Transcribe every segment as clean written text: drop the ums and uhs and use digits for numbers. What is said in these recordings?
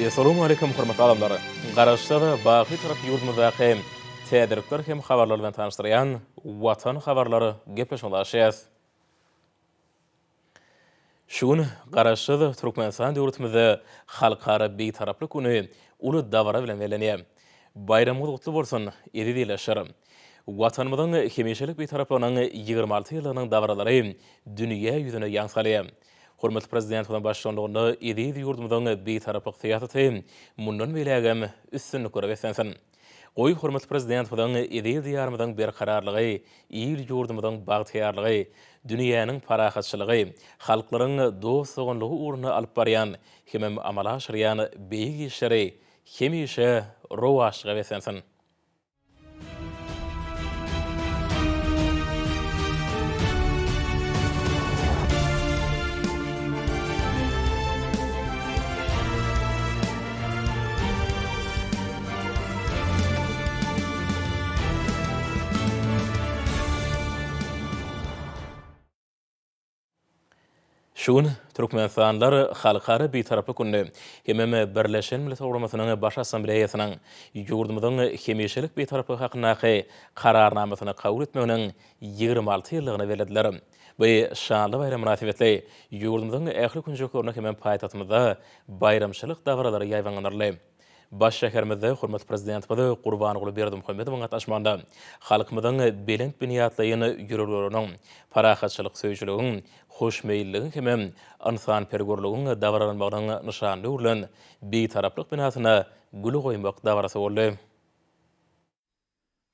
Essalawmaleýkum hormatly adamlar! Garaşsyz, baky Tarap ýurdumyzdaky täzelikler hem habarlar bilen tanyşdyrýan Watan habarlar gepleşigine ulaşýas. Şu gün Garaşsyz Türkmenistan döwletimizde Halkara Bitaraplyk güni uly dabara bilen bellenýär. Baýramyňyz gutly bolsun, eziz ildeşler! Watanymyzyň hemişelik Bitaraplygynyň 26 ýyllygynyň dabaralary dünýä ýüzüne ýaň salýar. Hormatly Prezidentimiziň baştutanlygynda eziz ýurdumyzyň Bitaraplyk syýasaty mundan beýlägem üstünliklere beslensin! Goý, hormatly Prezidentimiziň eziz Diýarymyzyň berkararlygy, il-ýurdumyzyň bagtyýarlygy, dünýäniň parahatçylygy, halklaryň dost-doganlygy ugrunda alyp barýan hemem amala aşyrýan beýik işleri hemişe rowaçlyga beslensin! Şu gün türkmenistanlylar Halkara Bitaraplyk gününi hemem Birleşen Milletler Guramasynyň Baş Assambleýasynyň ýurdumyzyň hemişelik Bitaraplygy hakyndaky Kararnamasyny kabul etmeginiň 26 ýyllygyny bellediler. Bu şanly baýram mynasybetli ýurdumyzyň ähli künjeklerinde hemem paýtagtymyzda baýramçylyk dabaralary ýaýbaňlandyryldy. Baş şäherimizde hormatly Prezidentimiz Gurbanguly Berdimuhamedowyň gatnaşmagynda halkymyzyň belent binýatlaýyn ýörelgeleriniň, parahatçylyk söýüjiligiň, hoşmeýilliligiň hemem ynsanperwerligiň dabaralanmagynyň nyşanyna öwrülen Bitaraplyk binasyna gül goýmak dabarasy boldy.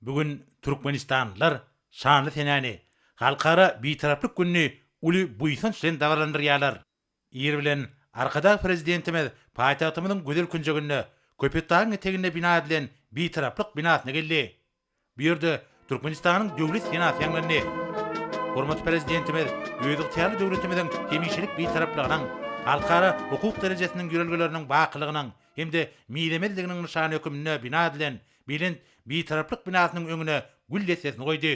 Bu gün türkmenistanlylar şanly senäni, Halkara Bitaraplyk gününi uly buýsanç bilen dabaralandyrýarlar. Ir bilen Arkadag Prezidentimiz paýtagtymyzyň gözel künjeginde, Köpetdagyň eteginde bina edilen Bitaraplyk binasyna geldi. Bu ýerde Türkmenistanyň Döwlet senasy ýaňlandy. Hormatly Prezidentimiz özygtyýarly döwletimiziň hemişelik Bitaraplygynyň, halkara hukuk derejesiniň ýörelgeleriniň bakylygynyň hem-de mizemezliginiň nyşany höküminde bina edilen belent Bitaraplyk binasynyň öňüne gül dessesini goýdy.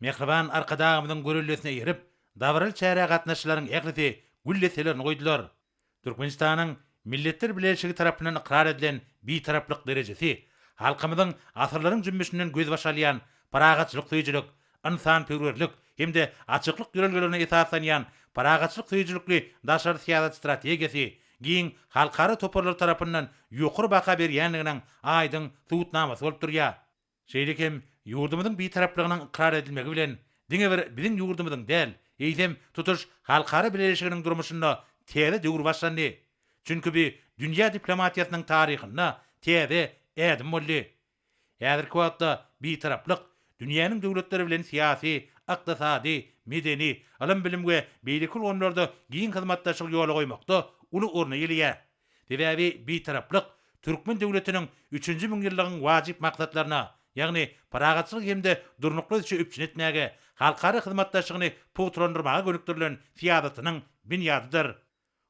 Mähriban Arkadagymyzyň göreldesine eýerip, dabaraly çärä gatnaşyjylaryň ählisi gül desselerini goýdular. Türkmenistanyň Milletler Bileleşigi tarapyndan ykrar edilen Bitaraplyk derejesi halkymyzyň asyrlaryň jümmüşinden gözbaş alýan parahatçylyk söýüjilik, ynsanperwerlik hem-de açyklyk ýörelgelerine esaslanýan parahatçylyk söýüjilikli daşary syýasat strategiýasy giň halkara toparlary tarapyndan ýokary baha berýändiginiň aýdyň subutnamasy bolup durýar. Şeýle hem ýurdumyzyň Bitaraplygynyň ykrar edilmegi bilen, diňe bir biziň ýurdumyzyň däl, eýsem, tutuş halkara bileleşiginiň durmuşynda täze döwür başlandy. Çünki bu dünýä diplomatiýasynyň taryhynda täze ädim boldy. Häzirki wagtda Bitaraplyk dünýäniň döwletleri bilen syýasy, ykdysady, medeni, ylym-bilim we beýleki ulgamlarda giň hyzmatdaşlygy ýola goýmakda uly orny eýeleýär. Sebäbi Bitaraplyk türkmen döwletiniň üçünji müňýyllygyň wajyp maksatlaryna, ýagny parahatçylygy hem-de durnukly ösüşi üpjün etmäge, halkara hyzmatdaşlygyny pugtalandyrmaga gönükdirilen syýasatynyň binýadydyr.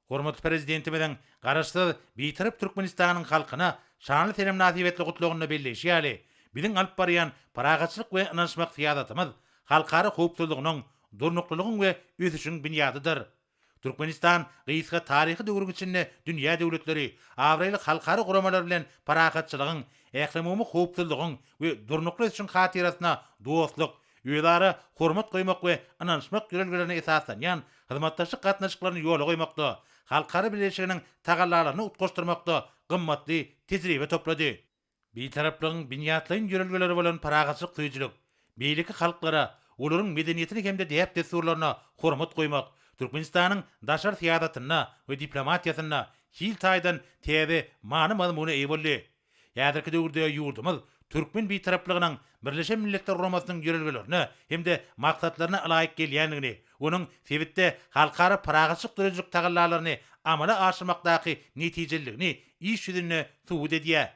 Hormatly Prezidentimiziň Garaşsyz, Bitarap Türkmenistanyň halkyna şanly sene mynasybetli Gutlagynda belleýşi ýaly, biziň alyp barýan parahatçylyk we ynanyşmak syýasatymyz halkara howpsuzlygynyň, durnuklylygyň we ösüşiň binýadydyr. Türkmenistan gysga taryhy döwrüň içinde dünýä döwletleri, abraýly halkara guramalar bilen parahatçylygyň, ählumumy howpsuzlygyň we durnukly ösüşiň hatyrasyna dostluk, özara hormat goýmak we ynanyşmak ýörelgelerine esaslanýan hyzmatdaşlyk gatnaşyklaryny ýola goýmakda, halkara bileleşiginiň tagallalaryny utgaşdyrmakda gymmatly tejribe toplady. Bitaraplygyň binýatlaýyn ýörelgeleri bolan parahatçylyk söýüjilik, beýleki halklara, olaryň medeniýetine hem-de däp-dessurlaryna hormat goýmak Türkmenistanyň daşary syýasatynda we diplomatiýasynda hil taýdan täze many-mazmuna eýe boldy. Häzirki döwürde ýurdumyz türkmen Bitaraplygynyň Birleşen Milletler Guramasynyň ýörelgelerine hem-de maksatlaryna ylaýyk gelýändigini, onuň sebitde halkara parahatçylyk döredijilik tagallalaryny amala aşyrmakdaky netijeliligini iş ýüzünde subut edýär.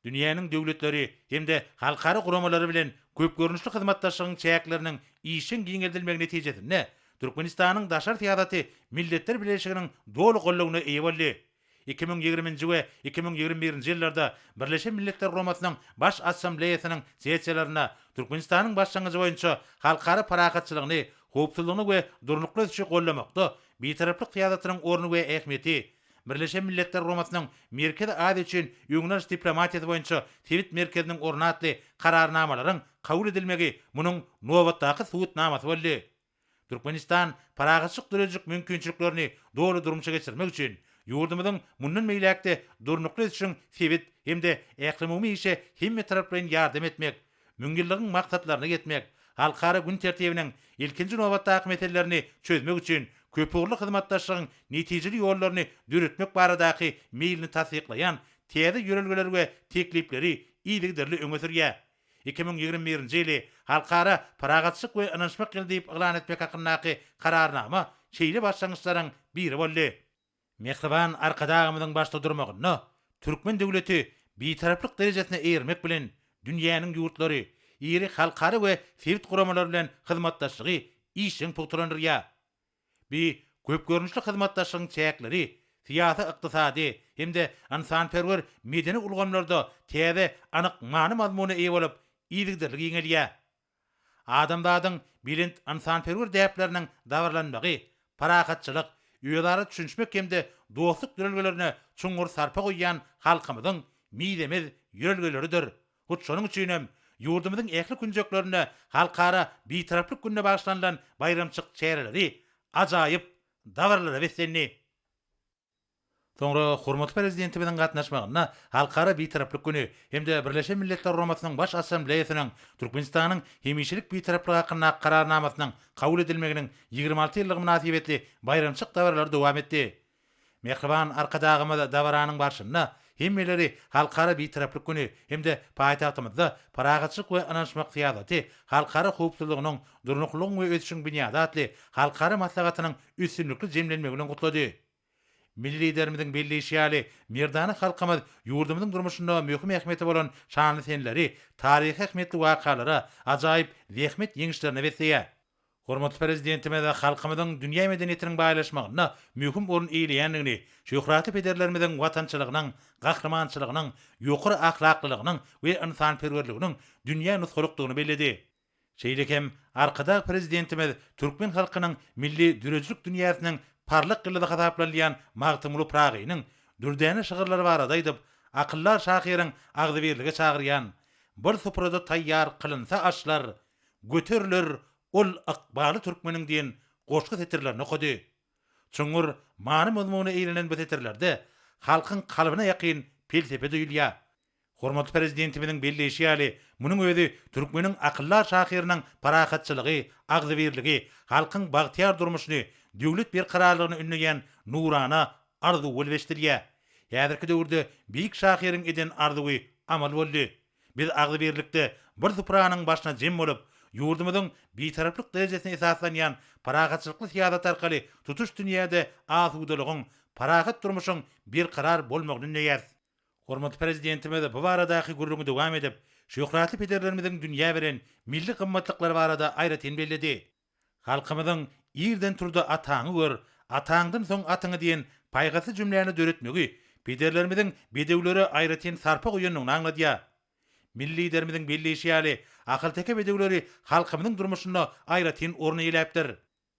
Dünýäniň döwletleri hem-de halkara guramalary bilen köpgörnüşli hyzmatdaşlygyň çäkleriniň işjeň giňeldilmegi netijesinde Türkmenistanyň daşary syýasaty Milletler Bileleşiginiň doly goldawyna eýe boldy. 2020-nji we 2021-nji ýyllarda Birleşen Milletler Guramasynyň Baş Assambleýasynyň sessiýalarynda Türkmenistanyň başlangyjy boýunça halkara parahatçylygyny, howpsuzlygyny we durnukly ösüşi goldamakda Bitaraplyk syýasatynyň orny we ähmiýeti, Birleşen Milletler Guramasynyň Merkezi Aziýa üçin öňüni alyş diplomatiýasy boýunça sebit merkeziniň orny atly Kararnamalaryň kabul edilmegi munuň nobatdaky subutnamasy boldy. Türkmenistan parahatçylyk döredijilik mümkinçiliklerini doly durmuşa geçirmek üçin, ýurdumyzyň mundan beýläk-de durnukly ösüşiň sebit hem-de ählumumy işe hemmetaraplaýyn ýardam etmek, Müňýyllygyň maksatlaryna ýetmek, halkara gün tertibiniň ilkinji nobatdaky meselelerini çözmek üçin köpugurly hyzmatdaşlygyň netijeli ýollaryny döretmek baradaky meýlini tassyklaýan täze ýörelgeleri we teklipleri yzygiderli öňe sürýär. 2021-nji ýyly Halkara parahatçylyk we ynanyşmak ýyly diýip yglan etmek hakyndaky Kararnama şeýle başlangyçlaryň biri boldy. Mähriban Arkadagymyzyň başda durmagynda türkmen döwleti Bitaraplyk derejesine eýermek bilen, dünýäniň ýurtlary, iri halkara we sebit guramalary bilen hyzmatdaşlygy işjeň pugtalandyrýar. Bi köpgörnüşli hyzmatdaşlygyň çäkleri syýasy-ykdysady hem-de ynsanperwer-medeni ulgamlarda täze anyk many-mazmuna eýe bolup, yzygiderli giňelýär. Adamzadyň belent ynsanperwer däpleriniň dabaralanmagy parahatçylyk, özara düşünişmek hem-de dostluk ýörelgelerine çuňňur sarpa goýýan halkymyzyň mizemez ýörelgeleridir. Hut şonuň üçin hem ýurdumyzyň ähli künjeklerinde Halkara Bitaraplyk gününe bagyşlanylan baýramçylyk çäreleri ajaýyp dabaralara beslendi. Soňra hormatly Prezidentimiziň gatnaşmagynda Halkara Bitaraplyk güni hem-de Birleşen Milletler Guramasynyň Baş Assambleýasynyň Türkmenistanyň hemişelik Bitaraplygy hakyndaky Kararnamasynyň kabul edilmeginiň 26 ýyllygy mynasybetli baýramçylyk dabaralary dowam etdi. Mähriban Arkadagymyz dabaranyň barşynda hemmeleri Halkara Bitaraplyk güni hem-de paýtagtymyzda Parahatçylyk we ynanyşmak syýasaty halkara howpsuzlygynyň, durnuklylygyň we ösüşiň binýady atly halkara maslahatynyň üstünlikli jemlenmegi bilen gutlady. Milli Liderimiziň belleýşi ýaly, merdana halkymyz ýurdumyzyň durmuşynda möhüm ähmiýeti bolan şanly seneleri taryhy ähmiýetli wakalara, ajaýyp zähmet ýeňişlerine besleýär. Hormatly Prezidentimiz halkymyzyň dünýä medeniýetiniň baýlaşmagynda möhüm orun eýeleýändigini, şöhratly pederlerimiziň watançylygynyň, gahrymançylygynyň, ýokary ahlaklylygynyň we ynsanperwerliginiň dünýä nusgalykdygyny belledi. Şeýle hem Arkadag Prezidentimiz türkmen halkynyň milli döredijilik dünýäsiniň parlak ýyldyzy hasaplanylýan Magtymguly Pyragynyň dürdäne şygyrlary barada aýdyp, akyldar şahyryň agzybirlige çagyrýan, Bir suprada taýýar kylynsa aşlar, Göteriler ol ykbaly türkmeniň diýen goşgy setirlerini okady. Çuňňur many-mazmuna eýlenen bu setirlerde halkyň kalbyna ýakyn pelsepe duýulýar. Hormatly Prezidentimiziň belleýşi ýaly, munuň özi türkmeniň akyldar şahyrynyň parahatçylygy, agzybirligi, halkyň bagtyýar durmuşyny, döwlet berkararlygyny ündeýän nurana arzuwy bolup eşidilýär. Häzirki döwürde beýik şahyryň eden arzuwy amal boldy. Biz agzybirlikde bir supranyň başyna jem bolup, ýurdumyzyň Bitaraplyk derejesine esaslanýan parahatçylykly syýasaty arkaly tutuş dünýäde asudalygyň, parahat durmuşyň berkarar bolmagyny ündeýäris. Hormatly Prezidentimiz bu baradaky gürrüňi dowam edip, şöhratly pederlerimiziň dünýä beren milli gymmatlyklary barada aýratyn belledi. Halkymyzyň Irden tur-da ataňy gör, ataňdan soň atyňy diýen paýhasly jümläni döretmegi pederlerimiziň bedewlere aýratyn sarpa goýandygyny aňladýar. Milli Liderimiziň belleýşi ýaly, ahalteke bedewleri halkymyzyň durmuşynda aýratyn orun eýeläpdir.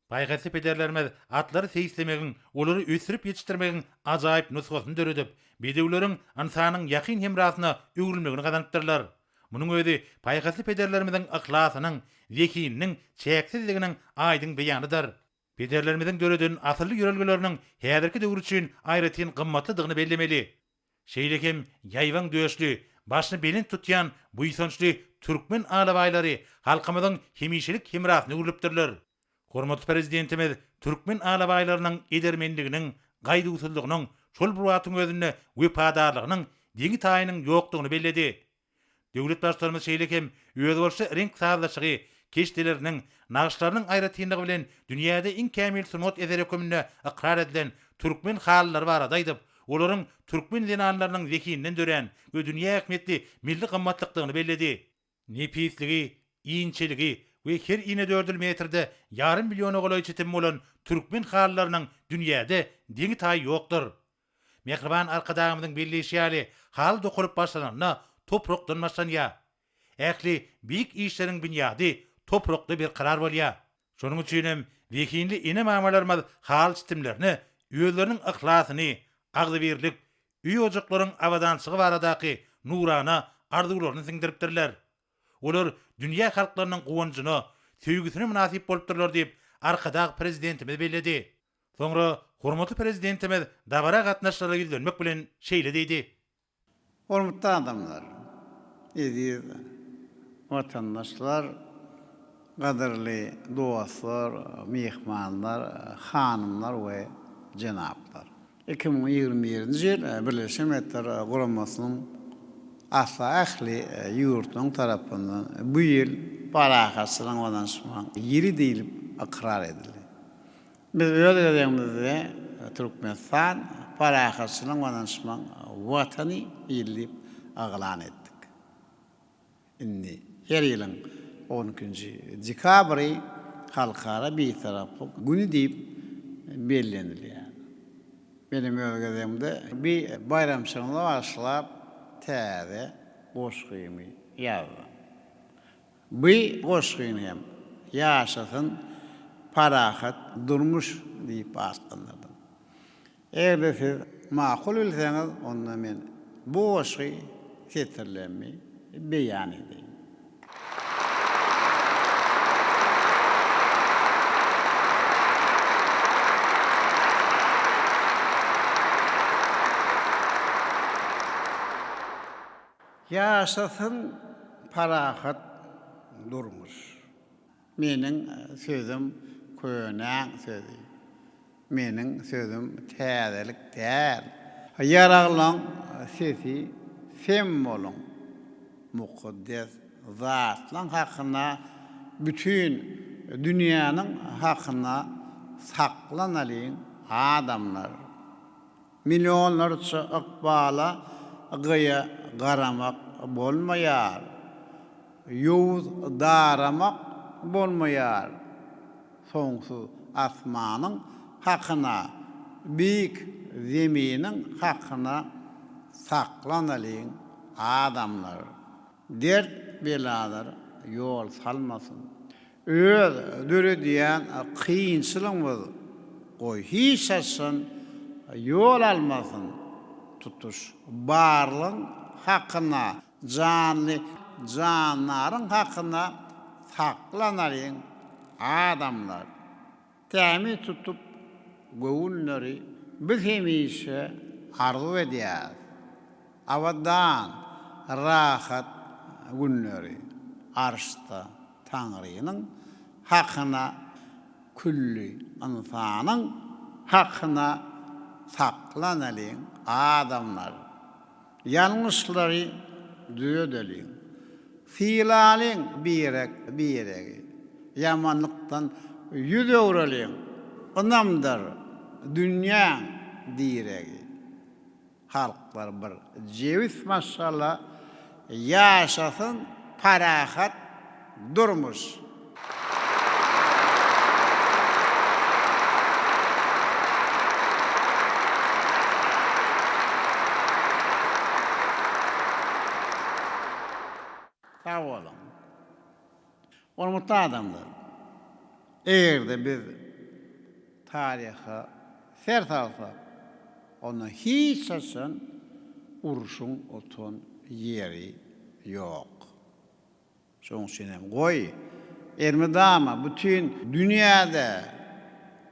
Paýhasly pederlerimiz atlary seýislemegiň, olary ösdürip ýetişdirmegiň ajaýyp nusgasyny döredip, bedewleriň ynsanyň ýakyn hemrasyna öwrülmegini gazanypdyrlar. Munuň özi paýhasly pederlerimiziň yhlasynyň, zehininiň çäksizliginiň aýdyň beýanydyr. Pederlerimiziň döreden asylly ýörelgeleriniň häzirki döwür üçin aýratyn gymmatlydygyny bellemeli. Şeýle hem ýaýbaň döşli, başyny belent tutýan buýsançly türkmen alabaýlary halkymyzyň hemişelik hemrasyna öwrülipdirler. Hormatly Prezidentimiz türkmen alabaýlarynyň edermenliginiň, gaýduwsyzlygynyň, şol bir wagtyň özünde wepadarlygynyň deňi-taýynyň ýokdugyny belledi. Döwlet Baştutanymyz şeýle hem özboluşly reňk sazlaşygy, keşdeleriniň, nagyşlarynyň aýratynlygy bilen dünýäde iň kämil sungat eseri höküminde ykrar edilen türkmen halylary barada aýdyp, olaryň türkmen zenanlarynyň zehininden dörän we dünýä ähmiýetli milli gymmatlykdygyny belledi. Nepisligi, inçeligi we her inedördül metrde ýarym milliona golaý çitimi bolan türkmen halylarynyň dünýäde deňi-taýy ýokdur. Mähriban Arkadagymyzyň belleýşi ýaly, haly dokalyp başlananda toprakdan başlanýar. Ähli beýik işleriň binýady toprakda berkarar bolýar. Şonuň üçin hem zehinli ene-mamalarymyz haly çitimlerine özleriniň yhlasyny, agzybirlik, öý-ojaklaryň abadançylygy baradaky nurana arzuwlaryny siňdiripdirler. Olar dünýä halklarynyň guwanjyna, söýgüsine mynasyp bolupdyrlar diýip, Arkadag Prezidentimiz belledi. Soňra hormatly Prezidentimiz dabara gatnaşyjylara ýüzlenmek bilen şeýle diýdi. Hormatly adamlar, eziz watandaşlar, gadyrly dostlar, myhmanlar, hanymlar we jenaplar! 2021-nji ýyl Birleşen Milletler Guramasynyň asla ähli ýurtlaryň tarapyndan bu ýyl Parahatçylygyň we ynanyşmagyň ýyly diýlip ykrar edildi. Biz öz gezegimizde Türkmenistan parahatçylygyň we ynanyşmagyň Watany ýyly diýip yglan etdik. Indi her ýylyň on ikinji dekabry Halkara Bitaraplyk güni diýip bellenilýär. Menem öz gezegimde bi baýramçylygymyza bagyşlap täze goşgymy ýazdym. Bu goşgyny hem Ýaşasyn parahat durmuş diýip atlandyrdym. Eger-de siz makul bilseňiz, onda men bu goşgy setirlerimi beýan edeýin. Ýaşasyn parahat durmuş. Meniň sözüm könäň sözi. Meniň sözüm täzelik däl. Ýaraglaň sesi sem boluň. Mukaddes zatlaň hakyna bütin dünýäniň hakyna saklanalyň adamlar. Millionlarça ykbala gyýa garamak bolmaýar. Ýowuz daramak bolmaýar. Soňsuz asmanyň hakyna, beýik zeminiň hakyna saklanalyň, adamlar! Dert-belalar ýol salmasyn. Öz döredýän kynçylygymyz goý hiç haçan ýol almasyn. Tutuş barlygyň hakyna, janly jandaryň hakyna saklanalyň, adamlar! Tämiz tutup göwünleri biz hemişe arzuw edýäris. Abadan, rahat günleri Arşda Taňrynyň hakyna külli ynsanyň hakyna saklanalyň adamlar. Ýalňyşlary düzedeliň. Sylalyň birek-biregi. Ýamanlykdan ýüz öwreliň. Ynamdyr dünýäň diregi. Halklar bir jebis maşgala ýaşasyn parahat durmuş. Sag boluň. Hormatly adamlar! Eger-de biz taryha ser salsak, onda hiç haçan urşuň otan ýeri ýok. Şonuň üçin hem, goý, elmydama bütin dünýäde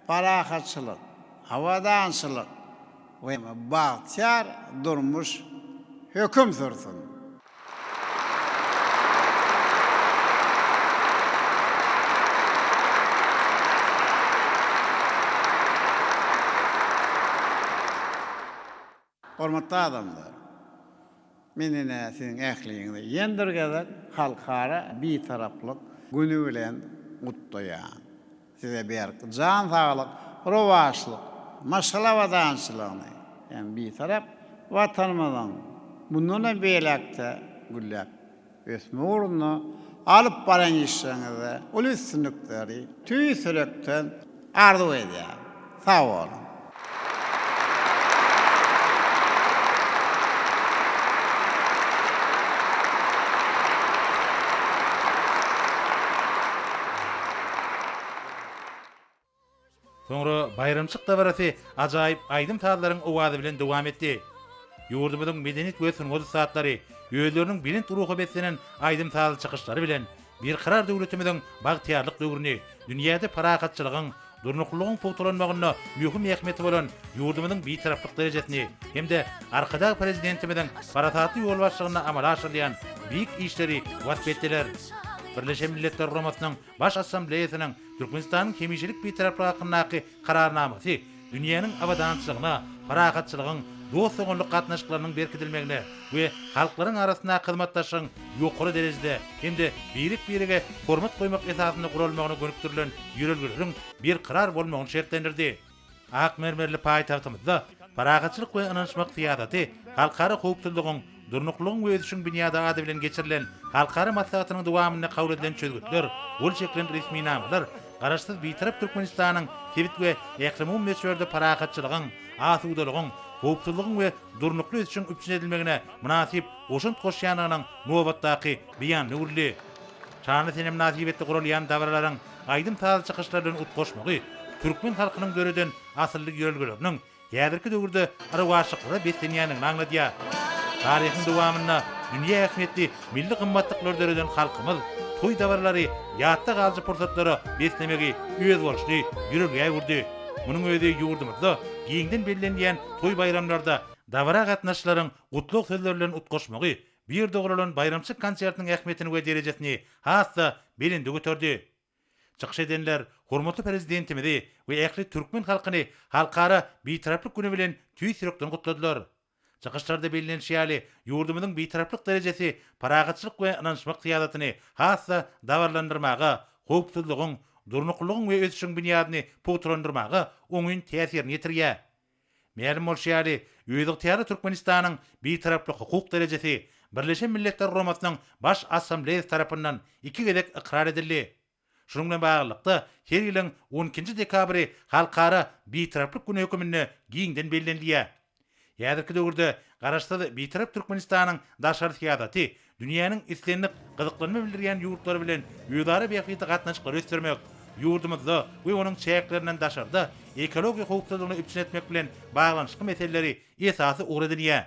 parahatçylyk, abadançylyk we bagtyýar durmuş höküm sürsün! Hormatly adamlar! Men ine siziň ähliňizi ýene bir gezek Halkara Bitaraplyk güni bilen gutlaýan. Size berk jan saglyk, rowaçlyk, maşgala abadançylygyny hem Bitarap Watanymyzyň mundan-da beýläk-de gülläp ösmegi ugrunda alyp barýan işleriňizde uly üstünlikleri tüýs ýürekden arzuw edýärin. Sag boluň! Soňra baýramçyk dabarasy ajaýyp aýdym-sazlaryň owazy bilen dowam etdi. Ýurdumyzyň medeniýet we sungat ussatlary özleriniň belent ruha beslenen aýdym-sazly çykyşlary bilen Berkarar döwletimiziň bagtyýarlyk döwrüni, dünýäde parahatçylygyň, durnuklylygyň pugtalanmagynda möhüm ähmiýeti bolan ýurdumyzyň Bitaraplyk derejesini hem-de Arkadag Prezidentimiziň parasatly ýolbaşçylygynda amala aşyrylýan beýik işleri wasp etdiler. Birleşen Milletler Guramasynyň Baş Assambleýasynyň Türkmenistanyň hemişelik Bitaraplygy hakyndaky Kararnamasy dünýäniň abadançylygyna, parahatçylygyň, dost-doganlyk gatnaşyklarynyň berkidilmegine we halklaryň arasyndaky hyzmatdaşlygyň ýokary derejede hem-de birek-birege hormat goýmak esasynda guralmagyna gönükdirilen ýörelgeleriň berkarar bolmagyny şertlendirdi. Ak mermerli paýtagtymyzda Parahatçylyk we ynanyşmak syýasaty halkara howpsuzlygyň, durnuklylygyň we ösüşiň binýady ady bilen geçirilen halkara maslahatynyň dowamynda kabul edilen çözgütler, gol çekilen resminamalar Garaşsyz Bitarap Türkmenistanyň sebit we ählumumy möçberde parahatçylygyň, asudalygyň, howpsuzlygyň we durnukly ösüşiň üpjün edilmegine mynasyp goşant goşýandygynyň nobatdaky beýanyna öwrüldi. Şanly sene mynasybetli guralýan dabaralaryň aýdym-sazly çykyşlar bilen utgaşmagy türkmen halkynyň döreden asylly ýörelgeleriniň häzirki döwürde rowaçlyklara beslenýändigini aňladýar. Taryhyň dowamynda dünýä ähmiýetli milli gymmatlyklary döreden halkymyz toý-dabaralary ýatda galyjy pursatlara beslemegi özboluşly ýörelgä öwürdi. Munuň özi ýurdumyzda giňden bellenilýän toý-baýramlarda dabara gatnaşyjylaryň gutlag sözleri bilen utgaşmagy bu ýerde guralan baýramçylyk konsertiniň ähmiýetini we derejesini has-da belende göterdi. Çykyş edenler hormatly Prezidentimizi we ähli türkmen halkyny Halkara Bitaraplyk güni bilen tüýs ýürekden gutladylar. Çykyşlarda bellenişi ýaly, ýurdumyzyň Bitaraplyk derejesi parahatçylyk we ynanyşmak syýasatyny has-da dabaralandyrmaga, howpsuzlygyň, durnuklylygyň we ösüşiň binýadyny pugtalandyrmaga oňyn täsirini ýetirýär. Mälim bolşy ýaly, özygtyýarly Türkmenistanyň Bitaraplyk hukuk derejesi Birleşen Milletler Guramasynyň Baş Assambleýasy tarapyndan iki gezek ykrar edildi. Şunuň bilen baglylykda, her ýylyň on ikinji dekabry Halkara Bitaraplyk güni höküminde giňden bellenilýär. Häzirki döwürde Garaşsyz, Bitarap Türkmenistanyň daşary syýasaty dünýäniň islendik gyzyklanma bildirýän ýurtlary bilen özara bähbitli gatnaşyklary ösdürmek, ýurdumyzda we onuň çäklerinden daşarda ekologiýa howpsuzlygyny üpjün etmek bilen baglanyşykly meseleleri esasy ugur edinýär.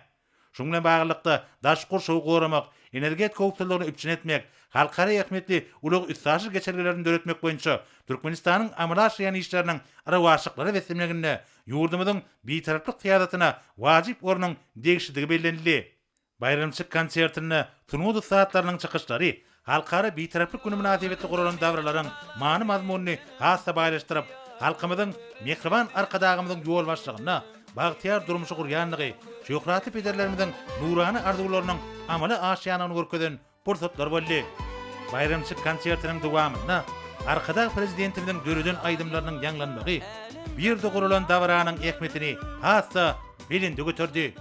Şunuň bilen baglylykda, daşky gurşawy goramak, energetika howpsuzlygyny üpjün etmek, halkara ähmiýetli ulag-üstaşyr geçelgelerini döretmek boýunça Türkmenistanyň amala aşyrýan işleriniň rowaçlyklara beslenmeginde ýurdumyzyň Bitaraplyk syýasatyna wajyp ornuň degişlidigi bellenildi. Baýramçylyk konsertinde sungat ussatlarynyň çykyşlary Halkara Bitaraplyk güni mynasybetli guralan dabaralaryň many-mazmunyny has-da baýlaşdyryp, halkymyzyň mähriban Arkadagymyzyň ýolbaşçylygynda bagtyýar durmuşy gurýandygy, şöhratly pederlerimiziň nurana arzuwlarynyň amala aşýandygyny görkezen pursatlar boldy. Baýramçylyk konsertiniň dowamynda Arkadag Prezidentimiziň döreden aýdymlarynyň ýaňlanmagy bu ýerde guralan dabaranyň ähmiýetini has-da belende göterdi.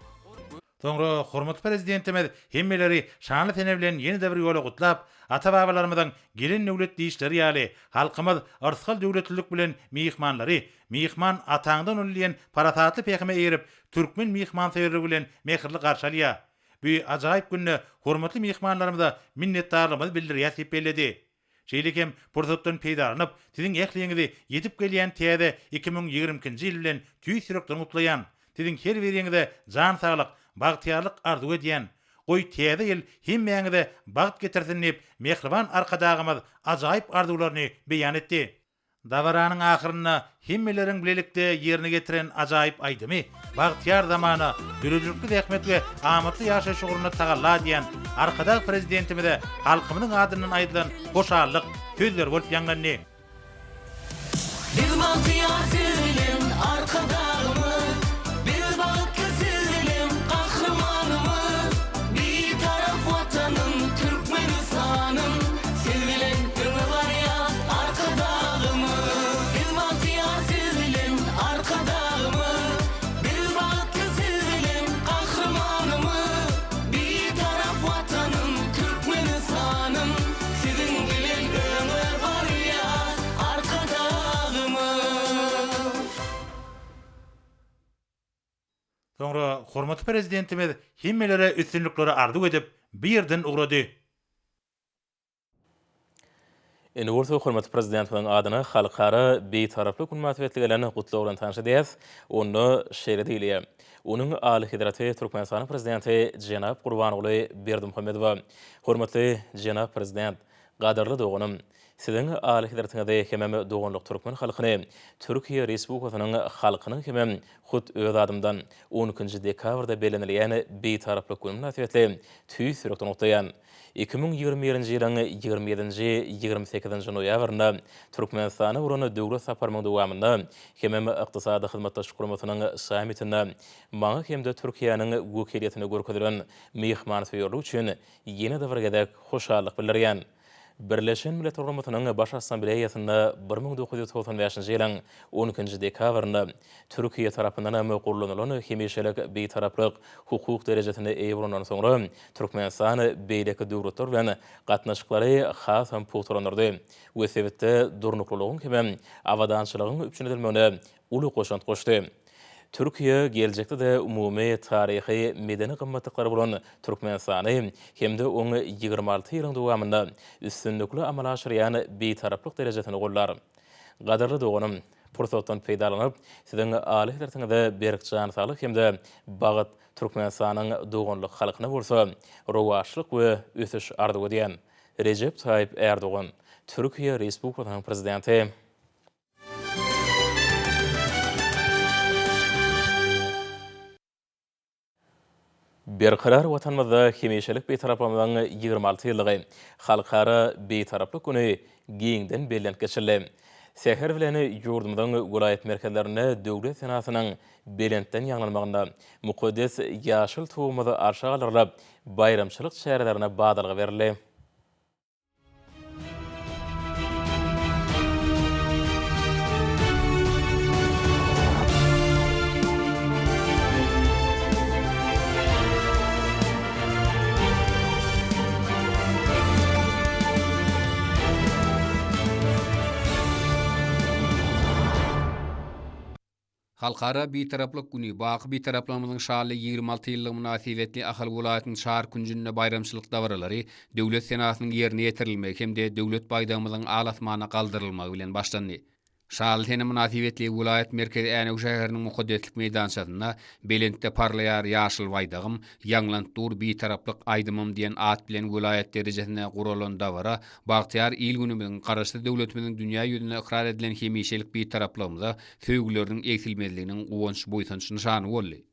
Soňra hormatly Prezidentimiz hemmeleri şanly sene bilen ýene-de bir ýola gutlap, ata-babalarymyzyň Gelen döwlet diýişleri ýaly, halkymyz yrsgal-döwletlilik bilen myhmanlary Myhman ataňdan uly diýen parasatly pähime eýerip, türkmen myhmansöýerligi bilen mähirli garşy alýar. Bu ajaýyp günde hormatly myhmanlarymyza minnetdarlygymyzy bildirýäris diýip belledi. Şeýle hem pursatdan peýdalanyp, siziň ähliňizi ýetip gelýän täze 2022-nji ýyl bilen tüýs ýürekden gutlaýan. Siziň her biriňize jan saglyk, bagtyýarlyk arzuw edýän. Goý, täze ýyl hemmäňize bagt getirsin diýip, mähriban Arkadagymyz ajaýyp arzuwlaryny beýan etdi. Dabaranyň ahyrynda hemmeleriň bilelikde ýerine getiren ajaýyp aýdymy bagtyýar zamana, döredijilikli zähmet we amatly ýaşaýyş ugrunda tagalla edýän Arkadag Prezidentimize halkymyzyň adyndan aýdylan hoşallyk sözleri bolup ýaňlandy. Biz bagtyýar siz bilen Arkadagymyz, Biz bagtly siz bilen Gahrymanymyz, Bitarap Watanym Türkmenistanym, Siz bilen öňe barýas Arkadagymyz. Biz bagtyýar siz bilen Arkadagymyz, Biz bagtly siz bilen Gahrymanymyz, Bitarap Watanym Türkmenistanym, Siziň bilen öňe barýas Arkadagymyz. Soňra hormatly Prezidentimiz hemmelere üstünlikleri arzuw edip, bu ýerden ugrady. Indi bolsa hormatly Prezidentimiziň adyna Halkara Bitaraplyk güni mynasybetli gelen Gutlag bilen tanyş edýäris. Onda şeýle diýilýär, Onuň Alyhezreti Türkmenistanyň Prezidenti jenap Gurbanguly Berdimuhamedowa, Hormatly jenap Prezident, gadyrly doganym, Siziň Alyhezretiňizi hemem doganlyk türkmen halkyny Türkiýe Respublikasynyň halkynyň hemem hut öz adymdan on ikinji dekabrda bellenilýän Bitaraplyk güni mynasybetli tüýs ýürekden gutlaýan. 2021-nji ýylyň 27-nji, 28-nji noýabrynda Türkmenistana bolan döwlet saparymyň dowamynda hemem Ykdysady Hyzmatdaşlyk Guramasynyň sammitinde maňa hem-de Türkiýäniň wekiliýetine görkezilen myhmansöýerlik üçin ýene-de bir gezek hoşallyk bildirýän. Birleşen Milletler Guramasynyň Baş Assambleýasynda 1995-nji ýylyň on ikinji dekabrynda Türkiýe tarapyndan hem gollanylan hemişelik Bitaraplyk hukuk derejesine eýe bolandan soňra Türkmenistan beýleki döwletler bilen gatnaşyklary hasam pugtalandyrdy we sebitde durnuklylygyň hemem abadançylygyň üpjün edilmegine uly goşant goşdy. Türkiýe geljekde-de umumy taryhy, medeni gymmatlyklary bolan Türkmenistany hem-de oň 26 ýylyň dowamynda üstünlikli amala aşyrýan Bitaraplyk derejesini goldar. Gadyrly doganym, pursatdan peýdalanyp, Siziň Alyhezretiňize berk jan saglyk hem-de bagt, Türkmenistanyň doganlyk halkyna bolsa rowaçlyk we ösüş arzuw edýän. Rejep Taýyp Ärdogan, Türkiýe Respublikasynyň Prezidenti. Berkarar Watanymyzda hemişelik Bitaraplygymyzyň 26 ýyllygy, Halkara Bitaraplyk güni giňden bellenip geçildi. Säher bilen ýurdumyzyň welaýat merkezlerinde Döwlet senasynyň belentden ýaňlanmagynda mukaddes ýaşyl Tugumyz arşa galdyrylyp, baýramçylyk çärelerine badalga berildi. Halkara Bitaraplyk güni, baky Bitaraplygymyzyň şanly 26 ýyllygy mynasybetli Ahal welaýatynyň çar künjünde baýramçylyk dabaralary Döwlet senasynyň ýerine ýetirilmegi hem-de Döwlet baýdagymyzyň al-asmana galdyrylmagy bilen başlandy. Şanly sene mynasybetli welaýat merkezi Änew şäheriniň Mukaddeslik meýdançasynda Belentde parlaýar ýaşyl baýdagym, ýaňlanyp dur Bitaraplyk aýdymym diýen at bilen welaýat derejesinde guralan dabara bagtyýar il-günümiziň, Garaşsyz döwletimiziň dünýä ýüzünde ykrar edilen hemişelik Bitaraplygymyza söýgüleriniň egsilmezliginiň guwanç-buýsanç nyşany boldy.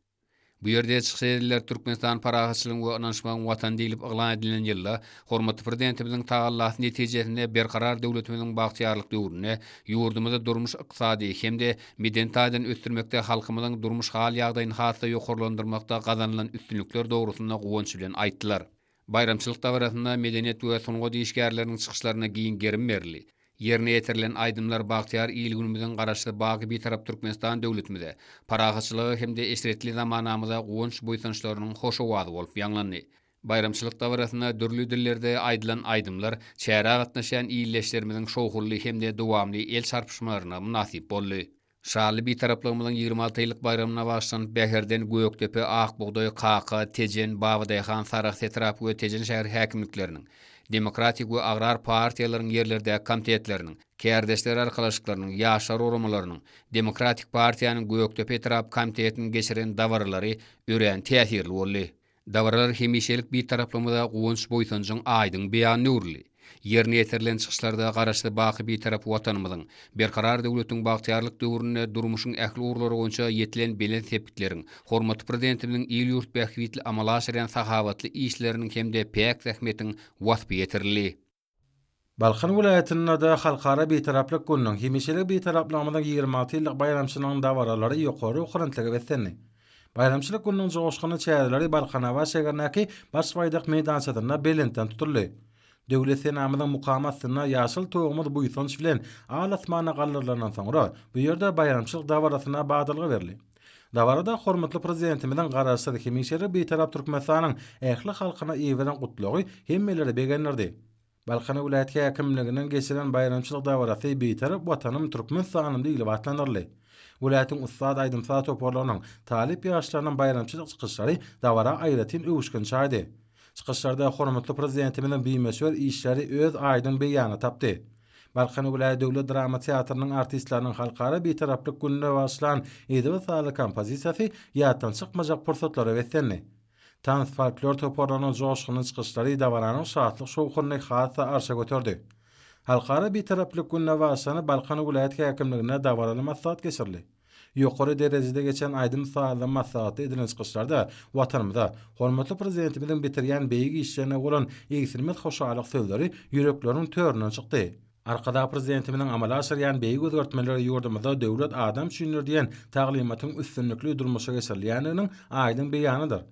Bu ýerde çykyş edenler Türkmenistan parahatçylygyň we ynanyşmagyň Watany diýlip yglan edilen ýylda hormatly Prezidentimiziň tagallasy netijesinde Berkarar döwletimiziň bagtyýarlyk döwründe ýurdumyzy durmuş-ykdysady hem-de medeni taýdan ösdürmekde halkymyzyň durmuş hal-ýagdaýyny has-da ýokarlandyrmakda gazanylan üstünlikler dogrusynda guwanç bilen aýtdylar. Baýramçylyk dabarasynda medeniýet we sungat işgärleriniň çykyşlaryna giň gerim berildi. Ýerine ýetirilen aýdymlar bagtyýar il-günümiziň Garaşsyz, baky Bitarap Türkmenistan döwletimize, parahatçylyga hem-de eşretli zamanamyza guwanç-buýsançlarynyň hoş owazy bolup ýaňlandy. Baýramçylyk dabarasynda dürli dillerde aýdylan aýdymlar çärä gatnaşýan ildeşlerimiziň şowhunly hem-de dowamly el çarpyşmalaryna mynasyp boldy. Şanly Bitaraplygymyzyň 26 ýyllyk baýramyna bagyşlanyp Bäherden, Gökdepe, Ak bugdaý, Kaka, Tejen, Babadaýhan, Sarahs etrap we Tejen şäher häkimlikleriniň, Demokratik we Agrar partiýalaryň ýerlerdäki komitetleriniň, Kärdeşler arkalaşyklarynyň, Ýaşlar guramalarynyň, Demokratik partiýanyň Gökdepe etrap komitetiniň geçiren dabaralary örän täsirli boldy. Dabaralar hemişelik Bitaraplygymyza guwanç-buýsanjyň aýdyň beýanyna öwrüldi. Ýerine ýetirilen çykyşlarda Garaşsyz baky Bitarap Watanymyzyň, Berkarar döwletiň bagtyýarlyk döwründe durmuşyň ähli ugurlary boýunça ýetilen belent sepgitleriň, hormatly Prezidentimiziň il-ýurt bähbitli amala aşyrýan sahawatly işleriniň hem-de päk zähmetiň waspy ýetirildi. Balkan welaýatynda-da Halkara Bitaraplyk gününiň, hemişelik Bitaraplygymyzyň 26 ýyllyk baýramçylygynyň dabaralary ýokary ruhubelentlige beslendi. Baýramçylyk gününiň joşgunly çäreleri Balkanabat şägerindäki Baş baýdak meýdançasynda belentden tutuldy. Döwlet senamyzyň mukamy astynda ýaşyl Tugumyz buýsanç bilen al-asmana galdyrylandan soňra, bu ýerde baýramçylyk dabarasyna badalga berildi. Dabarada hormatly Prezidentimiziň Garaşsyz, hemişelik Bitarap Türkmenistanyň ähli halkyna iberen Gutlagy hemmeleri begendirdi. Balkan welaýat häkimliginiň geçiren baýramçylyk dabarasy Bitarap Watanym Türkmenistanym diýlip atlandyryldy. Welaýatyň ussat aýdym-saz toparlarynyň, talyp ýaşlarynyň baýramçylyk çykyşlary dabara aýratyn öwüşgin çaýdy. Çykyşlarda hormatly Prezidentimiziň bimöçber işleri öz aýdyň beýanyny tapdy. Balkan welaýat döwlet drama teatrynyň artistleriniň Halkara Bitaraplyk gününe bagyşlan edebi-sazly kompozisiýasy ýatdan çykmajak pursatlara beslendi. Tans folklor toparlarynyň joşgunly çykyşlary dabaranyň şatlyk-şowhunyny has-da arşa göterdi. Halkara Bitaraplyk gününe bagyşlanyp Balkan welaýat häkimliginde dabaraly maslahat geçirildi. Ýokary derejede geçen aýdym-sazly maslahatda edilen çykyşlarda Watanymyza, hormatly Prezidentimiziň bitirýän beýik işlerine bolan egsilmez hoşallyk sözleri ýürekleriň töründen çykdy. Arkadag Prezidentimiziň amala aşyrýan beýik özgertmeleri ýurdumyzda Döwlet adam üçindir diýen taglymatyň üstünlikli durmuşa geçirilýändiginiň aýdyň beýanydyr.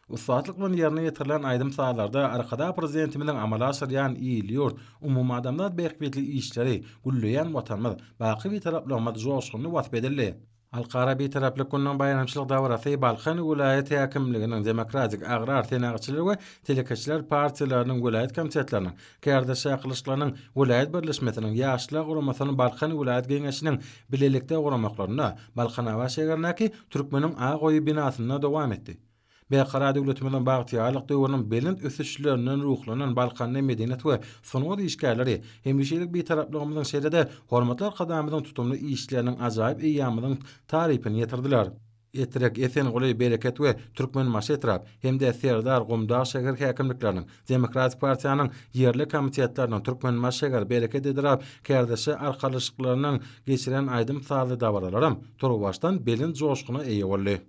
Ussatlyk bilen ýerine ýetirilen aýdym-sazlarda Arkadag Prezidentimiziň amala aşyrýan il-ýurt, umumadamzat bähbitli işleri, gülleýän Watanymyz, baky Bitaraplygymyz joşgunly wasp edildi. Halkara Bitaraplyk gününiň baýramçylyk dabarasy Balkan welaýat häkimliginiň, Demokratik, Agrar, Senagatçylar we telekeçiler partiýalarynyň welaýat komitetleriniň, Kärdeş çakylyşlarynyň welaýat birleşmesiniň, Ýaşlar guramasynyň Balkan welaýat Geňeşiniň bilelikde guramaklarynda Balkanabat şägerindäki Türkmeniň ak öýi binasynda dowam etdi. Berkarar döwletimiziň bagtyýarlyk döwrüniň belent ösüşlerinden ruhlanan Balkanda medeniýet we sungat işgärleri hemişelik Bitaraplygymyzyň şeýle-de hormatly Arkadagymyzyň tutumly işleriniň ajaýyp eýýamymyzyň tarypyny ýetirdiler. Etrek, Esenguly, Bereket we Türkmenbaşy etrap hem-de Serdar, Gumdag şäher häkimlikleriniň, Demokratik partiýanyň ýerli komitetleriniň, Türkmenbaşy şäher, Bereket etrap kärdeşi arkalaşyklarynyň geçiren aýdym-sazly dabaralaram turuwbaşdan belent joşguna eýe boldy.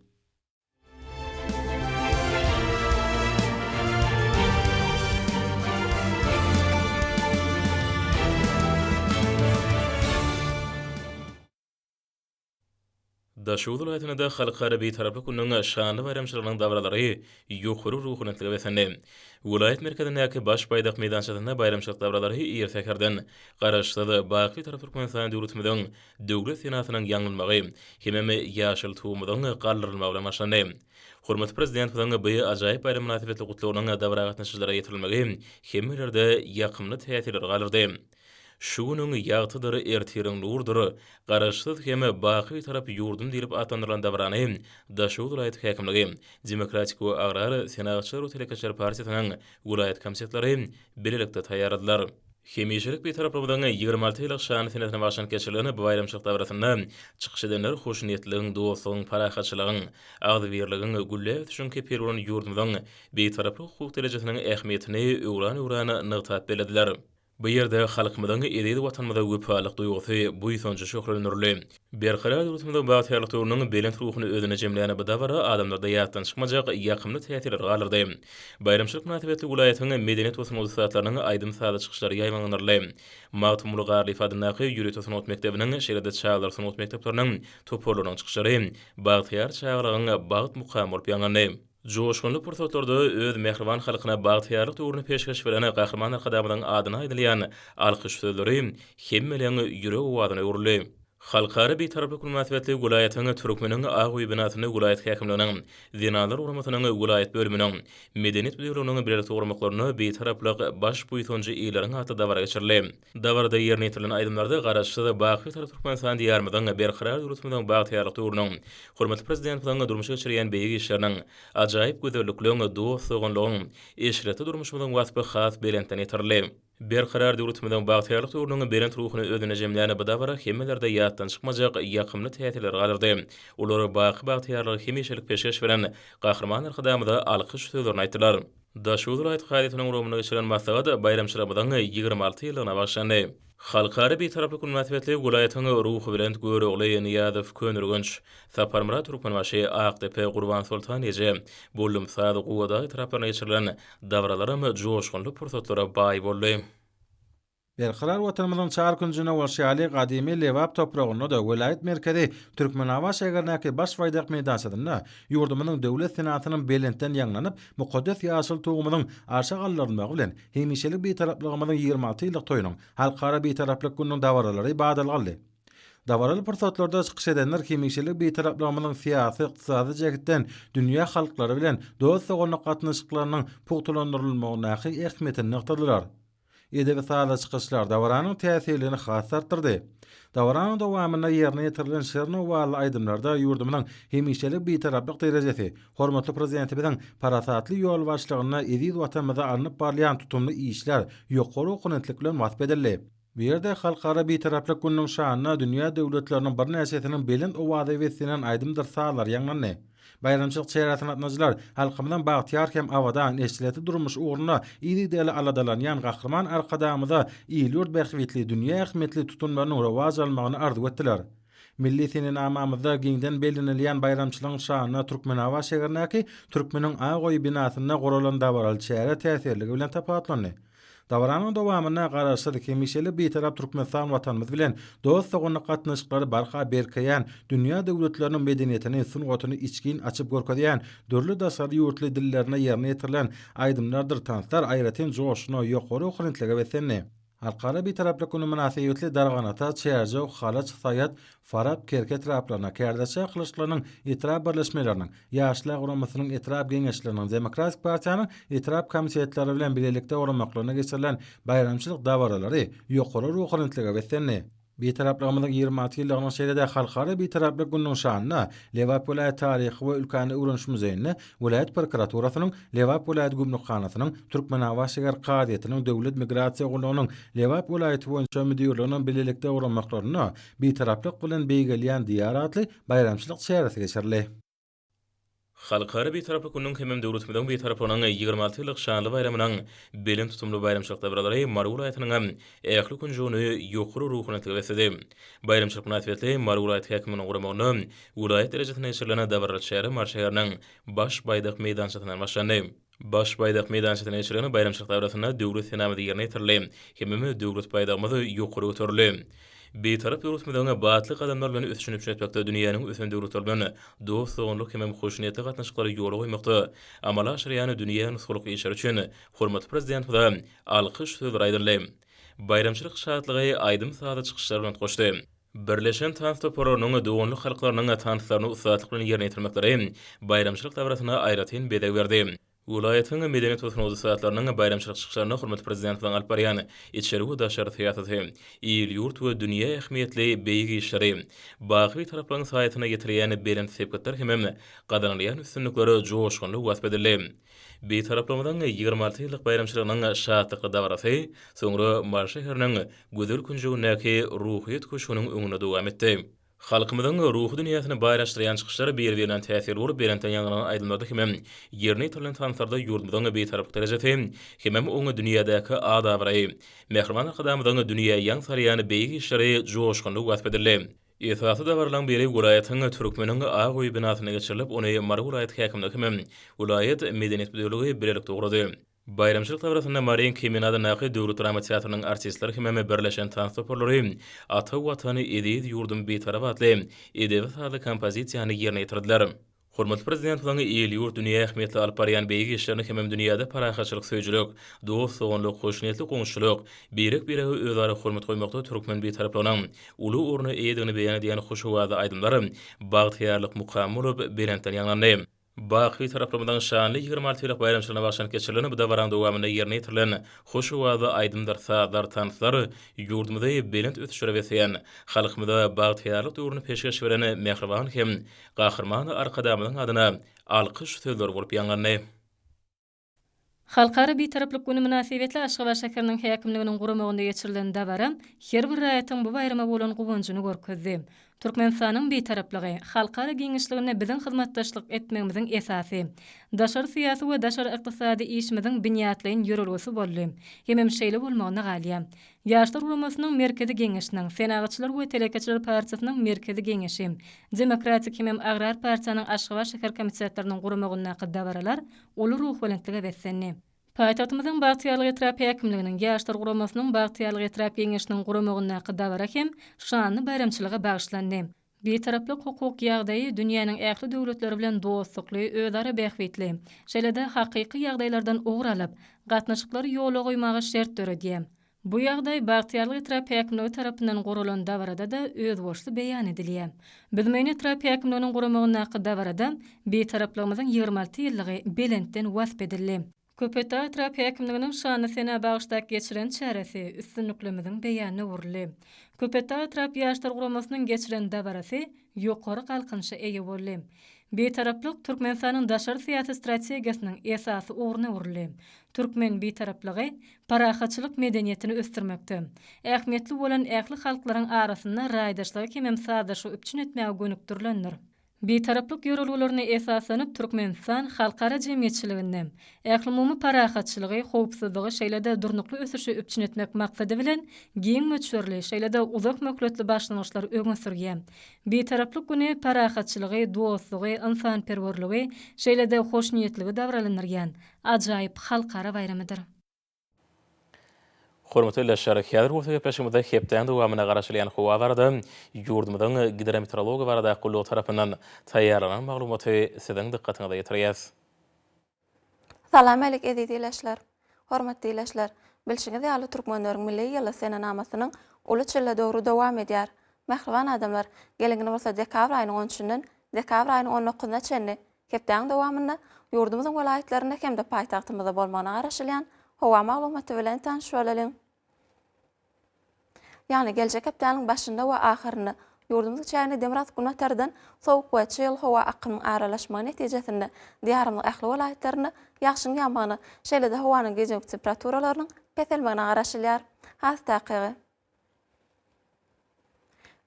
Daşoguz welaýatynda Halkara Bitaraplyk gününiň şanly baýramçylygynyň dabaralary ýokary ruhubelentlige beslendi. Welaýat merkezindäki Baş baýdak meýdançasynda baýramçylyk dabaralary ir säherden Garaşsyz, baky Bitarap Türkmenistan döwletimiziň Döwlet senasynyň ýaňlanmagy hemem ýaşyl Tugumyzyň galdyrylmagy bilen başlandy. Hormatly Prezidentimiziň bu ajaýyp baýram mynasybetli gutlagynyň dabara gatnaşyjylara ýetirilmegi hemmelerde ýakymly täsirleri galdyrdy. Şu günüň ýagtydyr, ertiriň nurdur, Garaşsyz hem baky Bitarap ýurdum diýlip atlandyrylan dabarany Daşoguz welaýat häkimligi, Demokratik we agrar Senagatçylar we telekeçiler partiýasynyň welaýat komitetleri bilelikde taýýarladylar. Hemişelik Bitaraplygymyzyň 26 ýyllyk şanly senesine bagyşlanyp geçirilen bu baýramçylyk dabarasynda çykyş edenler hoşniýetliligiň, dostlugyň, parahatçylygyň, agzybirligiň, gülläp ösüşiň kepili bolan ýurdumyzyň Bitaraplyk hukuk derejesiniň ähmiýetini öwran-öwran nygtap bellediler. Bu ýerde halkymyzyň eziz Watanymyza wepalylyk duýgusy, buýsanjy şöhlelendirildi. Berkarar döwletimiziň bagtyýarlyk döwrüniň belent ruhuny özünde jemlän bu dabara adamlarda ýatdan çykmajak ýakymly täsirleri galdyrdy. Baýramçylyk mynasybetli welaýatyň medeniýet we sungat ussatlarynyň aýdym-sazly çykyşlary ýaýbaňlandyryldy. Magtymguly Garlyýew adyndaky ýörite sungat mekdebiniň, şeýle-de çagalar sungat mekdepleriniň toparlarynyň çykyşlary bagtyýar çagalygyň bagt mukamy bolup ýaňlandy. Joşgunly pursatlarda öz mähriban halkyna bagtyýarlyk döwrüni peşgeş beren Gahryman Arkadagymyzyň adyna aýdylýan alkyş sözleri hemmeleň ýürek owazyna öwrüldi. Halkara Bitaraplyk güni mynasybetli welaýatyň Türkmeniň Ak öýi binasynda welaýat häkimliginiň, Zenanlar guramasynyň welaýat bölüminiň, Medeniýet müdirliginiň bilelikde guramaklarynda Bitaraplyk, baş buýsanjy illeriň atly dabara geçirildi. Dabarada ýerine ýetirilen aýdymlarda Garaşsyz, baky Bitarap Türkmenistan Diýarymyzyň, Berkarar döwletimiziň bagtyýarlyk döwrüniň, hormatly Prezidentimiziň durmuşa geçirýän beýik işleriniň, ajaýyp gözellikleň, dost-doganlygyň, eşretli durmuşymyzyň waspy has belentden ýetirildi. Berkarar döwletimiziň bagtyýarlyk döwrüniň belent ruhuny özünde jemlän bu dabara hemmelerde ýatdan çykmajak ýakymly täsirleri galdyrdy. Olar baky bagtyýarlygy hemişelik peşgeş beren Gahryman Arkadagymyza alkyş sözlerini aýtdylar. Daşoguz welaýat kazyýetiniň guramagynda geçirilen maslahat baýramçylygymyzyň 26 ýyllygyna bagyşlandy. Halkara Bitaraplyk güni mynasybetli welaýatyň Ruhubelent, Görogly, Nyýazow, Köneürgenç, Saparmyrat Türkmenbaşy, Akdepe, Gurbansoltan eje, Bollumsaz, Gubadag etraplarynda geçirilen dabaralaram joşgunly pursatlara baý boldy. Berkarar Watanymyzyň çar künjünde bolşy ýaly, gadymy Lebap topragynda-da welaýat merkezi Türkmenabat şäherindäki Baş baýdak meýdançasynda ýurdumyzyň Döwlet senasynyň belentden ýaňlanyp, mukaddes ýaşyl Tugumyzyň arşa galdyrylmagy bilen, hemişelik Bitaraplygymyzyň 26 ýyllyk toýunyň, Halkara Bitaraplyk gününiň dabaralary badalga aldy. Dabaraly pursatlarda çykyş edenler hemişelik Bitaraplygymyzyň syýasy, ykdysady jähetden dünýä halklary bilen dost-doganlyk gatnaşyklarynyň pugtalandyrylmagyndaky ähmiýetini nygtadylar. Edebi-sazly çykyşlar dabaranyň täsirligini has-da artdyrdy. Dabaranyň dowamynda ýerine ýetirilen şirin owazly aýdymlarda ýurdumyzyň hemişelik Bitaraplyk derejesi, hormatly Prezidentimiziň parasatly ýolbaşçylygynda eziz Watanymyzda alnyp barylýan tutumly işler ýokary okunetlik bilen wasp edildi. Bu ýerde Halkara Bitaraplyk gününiň şanyna dünýä döwletleriniň birnäçesiniň belent owaza beslenen aýdymdyr sazlary ýaňlandy. Baýramçylyk çäresine gatnaşyjylar halkymyzyň bagtyýar hem abadan, eşretli durmuşy ugrunda yzygiderli aladalanýan Gahryman Arkadagymyza il-ýurt bähbitli, dünýä ähmiýetli tutumlarynyň rowaç almagyny arzuw etdiler. Milli senenamamyzda giňden bellenilýän baýramçylygyň şanyna Türkmenabat şäherindäki Türkmeniň ak öýi binasynda guralan dabaraly çäre täsirligi bilen tapawutlandy. Dabaranyň dowamynda Garaşsyz, hemişelik Bitarap Türkmenistan Watanymyz bilen dost-doganlyk gatnaşyklary barha berkeýän, dünýä döwletleriniň medeniýetini, sungatyny içgin açyp görkezýän, dürli daşary ýurtly dillerinde ýerine ýetirilen aýdymlardyr tanslar aýratyn joşguna, ýokary ruhubelentlige beslendi. Halkara Bitaraplyk güni mynasybetli Darganata, Çärjew, Halaç, Saýat, Farap, Kerki etraplaryna, Kärdeşi akylyşlarynyň etrap birleşmeleriniň, Ýaşlar guramasynyň etrap geňeşleriniň, Demokratik partiýanyň etrap komitetleri bilen bilelikde guramaklarynda geçirilen baýramçylyk dabaralary ýokary ruhubelentlige beslendi. Bitaraplygymyzyň 26 ýyllygynyň şeýle-de Halkara Bitaraplyk gününiň şanyna Lebap welaýat Taryhy we ülkäni öwreniş muzeýinde welaýat prokuraturasynyň, Lebap welaýat gümrükhanasynyň, Türkmenabat şäher kazyýetiniň, Döwlet migrasiýa gullugynyň Lebap welaýaty boýunça müdirliginiň bilelikde guramaklarynda Bitaraplyk bilen beýgelýän Diýar atly baýramçylyk çäresi geçirildi. Halkara Bitaraplyk gününiň hemem döwletimiziň Bitaraplygynyň 26 ýyllyk şanly baýramynyň belent tutumly baýramçylyk dabaralary Mary welaýatynyň ähli künjegini ýokary ruhubelentlige besledi. Baýramçylyk mynasybetli Mary welaýat häkimliginiň guramagynda welaýat derejesinde geçirilen dabaraly çäre Mary şäheriniň Baş baýdak meýdançasyndan başlandy. Baş baýdak meýdançasynda geçirilen baýramçylyk dabarasynda Döwlet senamyz ýerine ýetirildi hemem Döwlet baýdagymyz ýokary göterildi. Bitarap döwletimiziň batly gadamlar bilen ösüşini üpjün etmekde dünýäniň ösen döwletleri bilen dost-doganlyk hemem hoşniýetli gatnaşyklary ýola goýmakda amala aşyrýan dünýä nusgalyk işleri üçin hormatly Prezidentimize alkyş sözleri aýdyldy. Baýramçylyk şatlygy aýdym-sazly çykyşlar bilen utgaşdy. Birleşen tans toparlarynyň doganlyk halklarynyň tanslaryny ussatlyk bilen ýerine ýetirmekleri baýramçylyk dabarasyna aýratyn bezeg berdi. Welaýatyň medeniýet we sungat ussatlarynyň baýramçylyk çykyşlarynda hormatly Prezidentimiziň alyp barýan içeri we daşary syýasaty, il-ýurt we dünýä ähmiýetli beýik işleri, baky Bitaraplygyň saýasyna ýetirýän belent sepgitler hemem gazanylýan üstünlikler joşgunly wasp edildi. Bitaraplygymyzyň 26 ýyllyk baýramçylygynyň şatlykly dabarasy soňra Mary şäheriniň gözel künjegindäki Ruhyýet köşgüniň öňünde dowam etdi. Halkymyzyň ruhy dünýäsini baýlaşdyrýan çykyşlar bir-birinden täsirli bolup, belentden ýaňlanan aýdymlarda hemem ýerine ýetirilen tanslarda ýurdumyzyň Bitaraplyk derejesi hemem oň dünýädäki at-abraýy, Mähriban Arkadagymyzyň dünýä ýaň salýan beýik işleri joşgunly wasp edildi. Esasy dabaralaryň biri welaýatyň Türkmeniň ak öýi binasynda geçirilip, ony Mary welaýat häkimligi hemem welaýat Medeniýet müdirligi bilelikde gurady. Baýramçylyk dabarasynda Maryň Kemine adyndaky döwlet drama teatrynyň artistleri hemem birleşen tans toparlary Ata Watan, eziz ýurdum Bitarap atly edebi-sazly kompozisiýany ýerine ýetirdiler. Hormatly Prezidentimiziň il-ýurt, dünýä ähmiýetli alyp barýan beýik işlerini hemem dünýäde parahatçylyk söýüjilik, dost-doganlyk, hoşniýetli goňşuçylyk, birek-birege özara hormat goýmakda türkmen Bitaraplygynyň uly orna eýedigini beýan edýän hoş owazly aýdymlar bagtyýarlyk mukamy bolup belentden ýaňlandy. Baky Bitaraplygymyzyň şanly 26 ýyllyk baýramçylygyna bagyşlanyp geçirilen bu dabaranyň dowamynda ýerine ýetirilen hoş owazly aýdymdyr sazlar, tanslar ýurdumyzy belent ösüşlere besleýän, halkymyza bagtyýarlyk döwrüni peşgeş beren mähriban hem Gahryman Arkadagymyzyň adyna alkyş sözleri bolup ýaňlandy. Halkara Bitaraplyk güni mynasybetli Aşgabat şäheriniň häkimliginiň guramagynda geçirilen dabara her bir raýatyň bu baýrama bolan guwanjyny görkezdi. Türkmenistanyň Bitaraplygy, halkara giňişliginde biziň hyzmatdaşlyk etmegimiziň esasy, daşary syýasy we daşary ykdysady işimiziň binýatlaýyn ýörelgesi boldy hemem şeýle bolmagyna galýar. Ýaşlar guramasynyň Merkezi Geňeşiniň, Senagatçylar we telekeçiler partiýasynyň Merkezi Geňeşi, Demokratik hemem Agrar partiýanyň Aşgabat şäher komitetleriniň guramagyndaky dabaralar uly ruhubelentlige beslendi. Paýtagtymyzyň Bagtyýarlyk etrap häkimliginiň, Ýaşlar guramasynyň Bagtyýarlyk etrap Geňeşiniň guramagyndaky dabara hem şanly baýramçylyga bagyşlandy. Bitaraplyk hukuk ýagdaýy dünýäniň ähli döwletleri bilen dostlukly, özara bähbitli, şeýle-de hakyky ýagdaýlardan ugur alyp, gatnaşyklary ýola goýmaga şert döredýär. Bu ýagdaý Bagtyýarlyk etrap häkimligi tarapyndan guralan dabarada-da özboluşly beýan edilýär. Büzmeýin etrap häkimliginiň guramagyndaky dabarada Bitaraplygymyzyň 26 ýyllygy belentden wasp edildi. Köpetdag etrap häkimliginiň şanly senä bagyşlap geçiren çäresi üstünliklerimiziň beýanyna öwrüldi. Köpetdag etrap Ýaşlar guramasynyň geçiren dabarasy ýokary galkynyşa eýe boldy. Bitaraplyk Türkmenistanyň daşary syýasy strategiýasynyň esasy ugruna öwrüldi. Türkmen Bitaraplygy parahatçylyk medeniýetini ösdürmekde, ähmiýetli bolan ähli halklaryň arasynda raýdaşlygy hemem sazlaşygy üpjün etmäge gönükdirilendir. Bitaraplyk ýörelgelerine esaslanyp, Türkmenistan halkara jemgyýetçiliginde ählumumy parahatçylygy, howpsuzlygy, şeýle-de durnukly ösüşi üpjün etmek maksady bilen giň möçberli, şeýle-de uzak möhletli başlangyçlary öňe sürýär. Bitaraplyk güni parahatçylygy, dostlugy, ynsanperwerligi, şeýle-de hoşniýetligi dabaralandyrýan ajaýyp halkara baýramydyr. Hormatly ildeşler, häzir bolsa gepleşigimizde hepdäniň dowamynda garaşylýan howa barada ýurdumyzyň Gidrometeorologiýa baradaky gullugy tarapyndan taýýarlanan maglumaty siziň dykgatyňyza ýetirýäs. Salam älik eziz ildeşler! Hormatly ildeşler! Bilşiňiz ýaly türkmenleriň milli ýyly senenamasynyň uly çille döwri dowam edýär. Mähriban adamlar, geliň indi bolsa dekabr aýynyň on üçünden dekabr aýynyň on dokuzyna çenli Hepdäniň dowamynda ýurdumyzyň welaýatlarynda hem-de paýtagtymyzda bolmagyna garaşylýan howa maglumaty bilen tanyş bolalyň. Ýagny geljek hepdäniň başynda we ahyrynda ýurdumyzyň çägine demirgazyk-günbatardan sowuk we çygly howa akymynyň aralaşmagy netijesinde Diýarymyzyň ähli welaýatlarynda ýagşyň ýagmagyna, şeýle-de howanyň gijeki temperaturalarynyň peselmegine garaşylýar. Has takygy.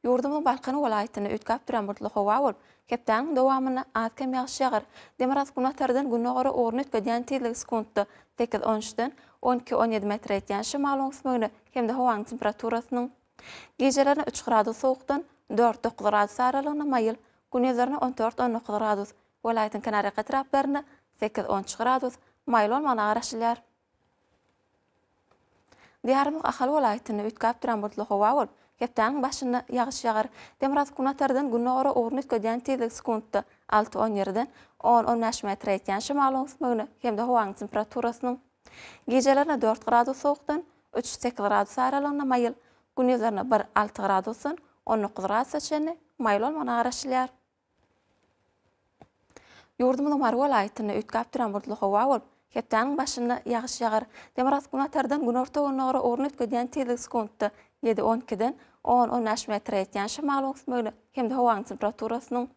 Ýurdumyzyň Balkan welaýatynda üýtgäp durýan bulutly howa bolup, hepdäniň dowamynda az-kem ýagyş ýagar. Demirgazyk-günbatardan gündogara ugruny üýtgedýän tizligi sekuntda sekiz, on üçden on iki, on ýedi metre ýetýän şemalyň öwüsmegine hem-de howanyň temperaturasynyň gijelerine üç gradus sowukdan dört, dokuz gradus aralygynda maýyl, gündizlerine on dört, on dokuz gradus, welaýatyň kenarýaka etraplarynda sekiz, on üç gradus maýyl bolmagyna garaşylýar. Diýarymyz Ahal welaýatynda üýtgäp duran bulutly howa bolup, hepdäniň başynda ýagyş ýagar. Demirgazyk-günbatardan gündogara ugruny üýtgedýän tizligi sekuntda alty, on ýerden on, on bäş metre ýetýän şemalyň öwüsmegine hem-de howanyň temperaturasynyň gijelerine dört gradus sowukdan üç, sekiz gradus aralygynda maýyl, gündizlerine bir, alty gradusdan on dokuz gradusa çenli maýyl bolmagyna garaşylýar. Ýurdumyzyň Mary welaýatynda üýtgäp duran bulutly howa bolup, hepdäniň başynda ýagyş ýagar. Demirgazyk-günbatardan günorta-gündogara ugruny üýtgedýän tizligi sekuntda ýedi, on ikiden on, on bäş metre ýetýän şemalyň öwüsmegine hem-de howanyň temperaturasynyň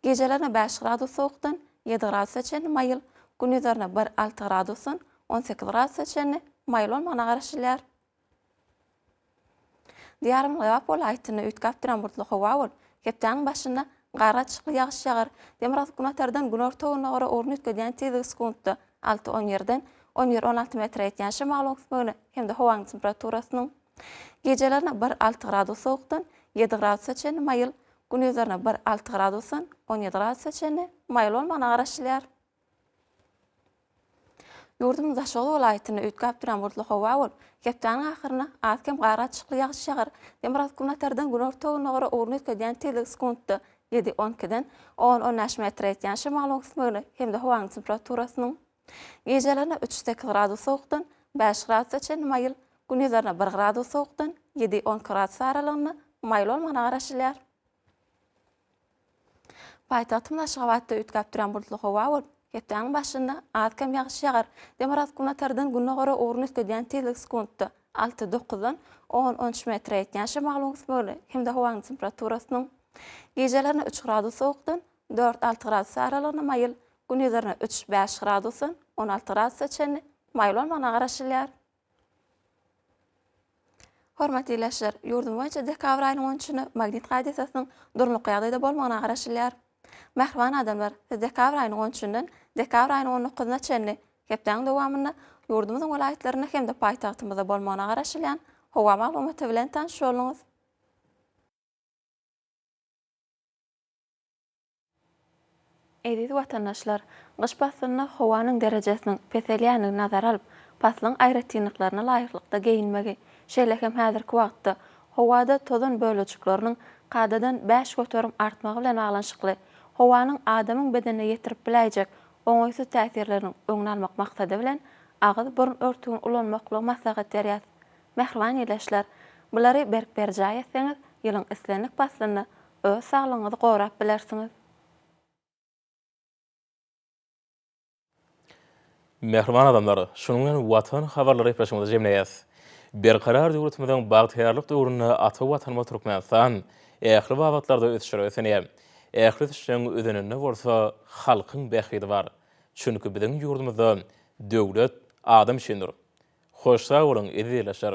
gijelerine bäş gradus sowukdan ýedi gradusa çenli maýyl, gündizlerine bir, alty gradusdan on sekiz gradusa çenli maýyl bolmagyna garaşylýar. Diýarymyz Lebap welaýatynda üýtgäp duran bulutly howa bolup, hepdäniň başynda gar gatyşykly ýagyş ýagar. Demirgazyk-günbatardan günorta-gündogara ugruny üýtgedýän tizligi sekuntda alty, on ýerden on bir, on alty metre ýetýän şemalyň öwüsmegine hem-de howanyň temperaturasynyň gijelerine bir, alty gradus sowukdan ýedi gradusa çenli maýyl, gündizlerine bir, alty gradusdan on ýedi gradusa çenli maýyl bolmagyna garaşylýar. Ýurdumyzyň Daşoguz welaýatynda üýtgäp durýan bulutly howa bolup, hepdäniň ahyrynda az-kem gar gatyşykly ýagyş ýagar. Demirgazyk-günbatardan günorta-gündogara ugruny üýtgedýän tizligi sekuntda ýedi, on ikiden on, on bäş metre ýetýän şemalyň öwüsmegine hem-de howanyň temperaturasynyň gijelerine üç, sekiz gradus sowukdan bäş gradusa çenli maýyl, gündizlerine bir gradus sowukdan ýedi, on iki gradus aralygynda maýyl bolmagyna garaşylýar. Paýtagtymyz Aşgabatda üýtgäp durýan bulutly howa bolup, hepdäniň başynda az-kem ýagyş ýagar. Demirgazyk-günbatardan gündogara ugruny üýtgedýän tizligi sekuntda alty, dokuzdan on, on üç metre ýetýän şemalyň öwüsmegine hem-de howanyň temperaturasynyň gijelerine üç gradus sowukdan dört, alty gradus aralygynda maýyl, gündizlerine üç, bäş gradusdan on alty gradusa çenli maýyl bolmagyna garaşylýar. Hormatly ildeşler, ýurdumyz boýunça dekabr aýynyň on üçünde magnit hadysasynyň durnukly ýagdaýda bolmagyna garaşylýar. Mähriban adamlar, siz dekabr aýynyň on üçünden dekabr aýynyň on dokuzyna çenli hepdäniň dowamynda ýurdumyzyň welaýatlarynda hem-de paýtagtymyzda bolmagyna garaşylýan howa maglumaty bilen tanyş bolduňyz. Eziz watandaşlar! Gyş paslynda howanyň derejesiniň peselýändigini nazara alyp, paslyň aýratynlyklaryna laýyklykda geýinmegi, şeýle hem häzirki wagtda howada tozan bölejikleriniň kadadan 5% artmagy bilen baglanyşykly howanyň adamyň bedenine ýetirip biläýjek oňaýsyz täsirleriniň öňüni almak maksady bilen agyz-burun örtügini ulanmaklygy maslahat berýäs. Mähriban ildeşler! Bulary berk berjaý etseňiz, ýylyň islendik paslynda öz saglygyňyzy gorap bilersiňiz. Mähriban adamlar, şunuň bilen Watan habarlary gepleşigimizi jemleýäs. Berkarar döwletimiziň bagtyýarlyk döwründe ata Watanymyz Türkmenistan ähli babatlarda ösüşlere ösenýär. Ähli ösüşleň özeninde bolsa halkyň bähbidi bar. Çünki biziň ýurdumyzda döwlet adam üçindir. Hoş sag boluň, eziz ildeşler!